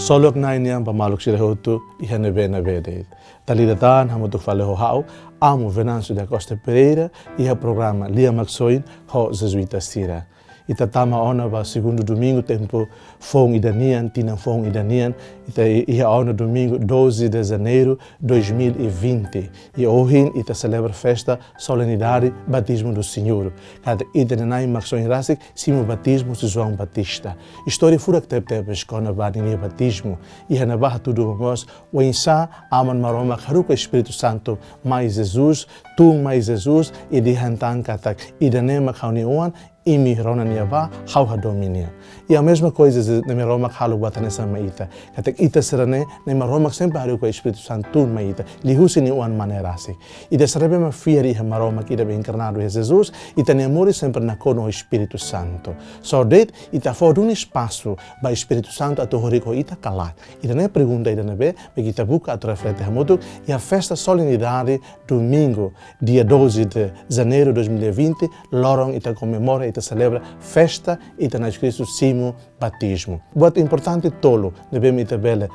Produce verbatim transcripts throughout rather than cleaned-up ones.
Ksolok Na'i nian ba maluk sira hotu iha ne'ebé-ne'ebé de'it. Dala ida tan hamutuk fali ho ha'u, Amu Venâncio da Costa Pereira, iha programa Lia Maksoin ho Jezuita sira. Ita tama ona ba segundu domingu tempu foun ida nian, tinan foun ida nian, ita i-, iha ona domingu doze de janeiro dois mil e vinte. I ohin ita selebra festa solenidade Batismo do Senhor. Katak ita-nia Na'i Maksoin rasik simu batizmu husi João Batista. Istória furak tebetebes kona-ba ninia batizmu. Iha ne'ebá hatudu mós oinsá Aman Maromak haruka Espíritu Santu mai Jesus, tun mai Jesus, i dehan tan katak ida-ne'e mak ha'u-nia Oan, imi rona nia ba, ha'u hadomi nia. I a mesma coisa, Na'i Maromak halo buat hanesan mai ita. Katak ita sira-ne'e, Na'i Maromak sempre haruka Espíritu Santu tun mai ita, liuhusi nia Oan-Mane rasik. Ita sira ne'ebé mak fiar iha Maromak ida be enkarnadu iha Jesus, ita-nia moris sempre nakonu ho Espíritu Santu. Só de'it, ita fó duni espasu ba Espíritu Santu atu horik ho ita ka lae. Ida-ne'e pergunta ida ne'ebé, be ita buka atu reflete hamutuk, iha festa solenidade domingu, dia doze de janeiro dois mil e vinte, loron ita komemora, ita selebra festa ita Na'i Jesus Kristu simu batizmu. Buat importante tolu ne'ebé ita bele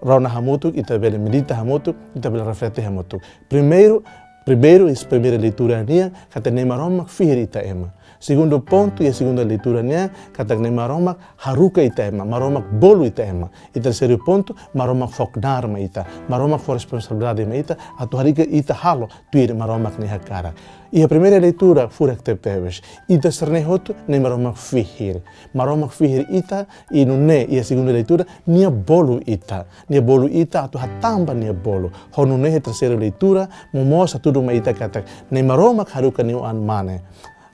rona hamutuk, ita bele medita hamutuk, ita bele reflete hamutuk. Primeiru, primeiru, iha primeira leitura nian, katak Na'i Maromak fihir ita ema. Segundu pontu, iha segunda leitura nian, katak Na'i Maromak haruka ita ema, Maromak bolu ita ema. I terseiru pontu, Maromak fó knaar mai ita, Maromak fó responsabilidade mai ita, atu haruka ita halo tuir Maromak nia hakarak. Iha primeira leitura furak tebetebes, ita sira-ne'e hotu Na'i Maromak fihir. Maromak fihir ita, i nune'e iha segunda leitura, nia bolu ita. Nia bolu ita atu hatán ba nia bolu. Ho nune'e iha terseira leitura, momoos hatudu mai ita katak Na'i Maromak haruka nia Oan-Mane,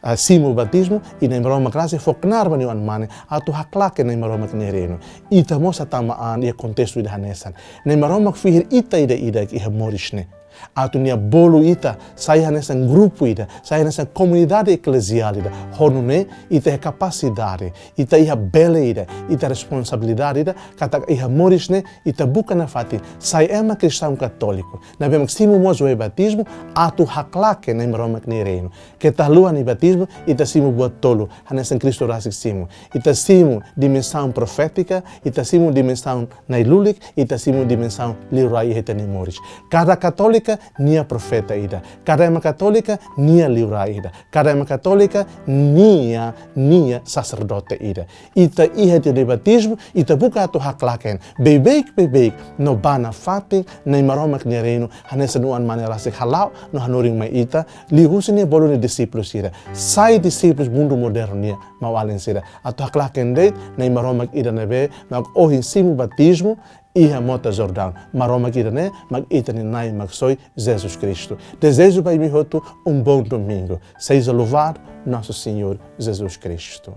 ah, simu batizmu, i Na'i Maromak rasik fó knaar ba nia Oan-Mane atu haklaken Na'i Maromak nia reinu. Ita mós hatama an iha kontestu ida hanesan. Na'i Maromak fihir ita ida-idak iha moris ne'e atu nia bolu ita sai hanesan grupu ida, sai hanesan komunidade ekleziál ida. Ho nune'e ita iha kapasidade, ita iha bele ida, ita responsabilidade ida, katak iha moris ne'e ita buka nafatin sai ema kristaun katóliku ne'ebé mak simu mós wa'in batizmu atu haklaken Na'i Maromak nia reinu. Keta haluha iha batizmu ita simu buat tolu, hanesan Kristu rasik simu. Ita simu dimensaun profétika, ita simu dimensaun nai-lulik, ita simu dimensaun liurai iha ita-nia moris. Kada katólika nia profeta ida, kada ema katólika nia liurai ida, kada ema katólika nia, nia saserdote ida. Ita iha ita-nia batizmu, ita buka atu haklaken beibeik, beibeik no ba nafatin Na'i Maromak nia reinu, hanesan Oan-Mane rasik hala'o no hanorin mai ita, liuhusi nia bolu nia dixípulu sira. Sai dixípulu mundu modernu nian, maun-alin sira. Atu haklaken de'it Na'i Maromak ida ne'ebé mak ohin simu batizmu iha Mota Jordaun. Maromak ida-ne'e mak ita-nia Na'i Maksoin Jesus Kristu. Dezeja ba imi hotu um bom domingo. Seja louvado nosso Senhor Jesus Cristo.